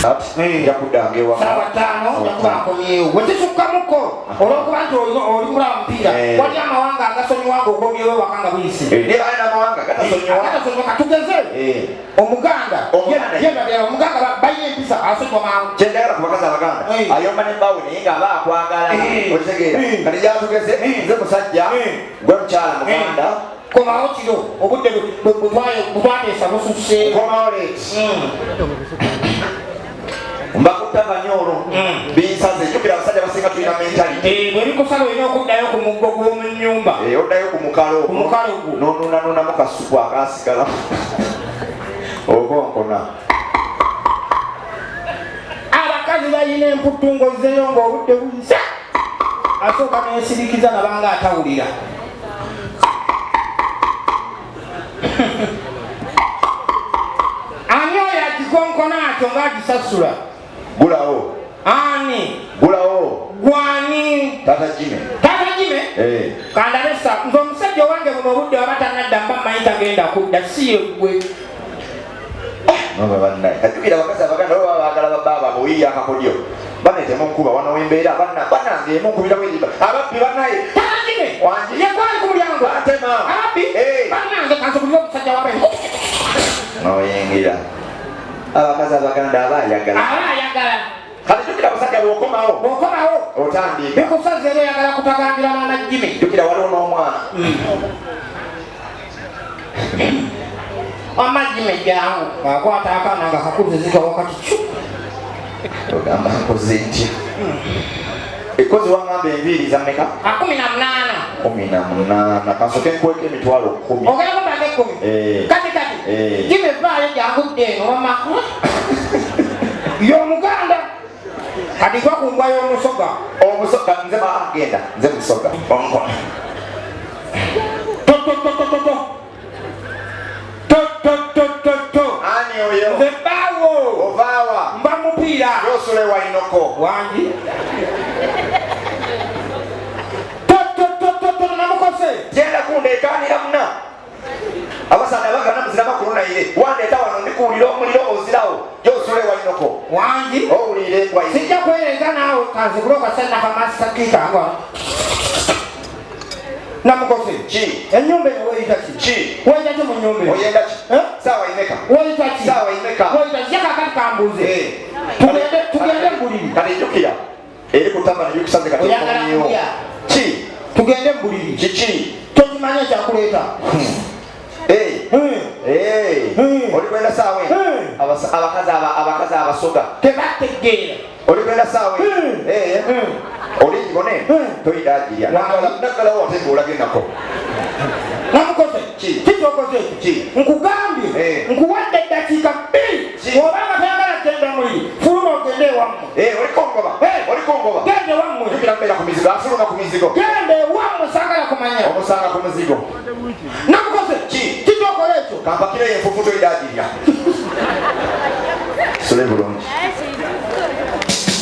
Nja kuddanga ewaka Saawa 5 nja kuba nkomyewo. Bwe kisukkamuko olw'okuba nti oli kulaba mupiira, wali amawanga agasonyiwa ng'okomyewo ewaka nga buyise. Naye balina amawanga gatasonyiwa. Agatasonyiwa katugeze Omuganda Omuganda. Ye omuganda balina empisa, asonyiwa mangu. Kyenjagala ku bakazi abaganda, ayomba ne bbaawe naye ng'aba akwagala. Okitegeera? Kati gyatugeze, nze musajja, gwe mukyala muganda. Komawo kiro, obudde bwe twateesa bususse. Nkomawo late. Mbakutta olwo binsaze. Jjukira abasajja basinga tulina mentality. Bwe bikusala olina okuddayo ku muggo gw'omu nnyumba. Oddayo ku mukalo. Ku mukalo gwo. Nonunanunamu kasupu akasigala okonkona. Abakazi balina emputtu, ng'ozzeyo ng'obudde buyise, asooka nensirikiza nabanga atawulira. Ani oyo agikonkona atyo ng'agisasula? Gulawo. Ani? Gulawo. Gwani? Tata Jime. Tata Jime. Eh. Kandabesa nze omusajja owange buno obudde waba tanadda mba mmanyi tagenda kudda, si ye gwe. Noba bannaye, kajjukira abakazi abaganda bo baba baagala babba baabwe. Oyiiya akakodyo, bannaye temunkuba wano wembeera. Bannange munkubirawo eriba ababbi bannaye. Tata Jime. Wangi. Yekwali ku mulyango. Batema. Ababbi. Eh. Bannange kansokulire omusajja wabe. Noyingira, abakazi abaganda aba ayagala. Aba ayagala. Kati jjukira abasajja bw'okomawo Bw'okomawo otandika bikusaza era oyagala kutagambira maama Jime. Jjukira waliwo n'omwana. Mama Jime jangu, akwata akaana nga kakuzizika wakati cu. Ogamba nkoze ntya ekozi? Waŋŋamba enviiri za mmeka? 18. 18. Kansoke nkuweko 100,000. Ogenda kumbaga 10? Eh. Kati kati. Eh. Jime vaayo, jangudde eno wama y'omuganda. Kati gwa ku mbwa y'omusoga. Omusoga nze agenda, nze musoga onkona. To to to to to to to to to to to. Ani oyo? Nze bbaawo. Ovaawa? Mba mupiira. Yosula ewainoko. Wangi. To to to to to, namukose. Genda kundeekaanira muna abasaadha bagana muzira makulu naire wandeeta wano ndikuwulira omuliro ozirawo gyosula ewainoko. Wangi. Owulire engwaire. Sijja kwereza naawe, kanzigule okasanna kamasakikangwa. Namukose. Ki? Ennyumba eno weeyita ki? Ki? Weeyita ki mu nnyumba eno? Oyenda ki? Eh? Saawa imeka? Weeyita ki? Saawa imeka? Weeyita ki? Kakati kambuuze. Eh. Tugende mu buliri. Kati jjukira eri kutamba nebikusaze kati Oyagala okomyewo. kulya? Ki? Tugende mu buliri. Kiki? Tokimanyi ekyakuleeta? Eh, eh, oli kwenda saawa eno? Abakazi abasoga Tebategeera. Oli kwenda saawa eno? Eh, oli gibone. Toyida agirya. Wangi. Naggalawo ate ng'olabye nako. Namukoze. Ki? Kikyokoze ekyo? Ki? Nkugambye. Nkuwadde eddakiika 2. Ki? Obanga toyagala genda muliri, fuluma ogende ewammwe. Eh, oli kongoba. Oli kongoba. Genda ewammwe. Jjukira mbeera ku mizigo, afuluma ku mizigo. Genda ewammwe, saagala kumanya. Omusanga ku muzigo. Namukoze. Ki? Kikyokola ekyo? Kampakireyo enfufu, toyida agirya. Sule bulungi.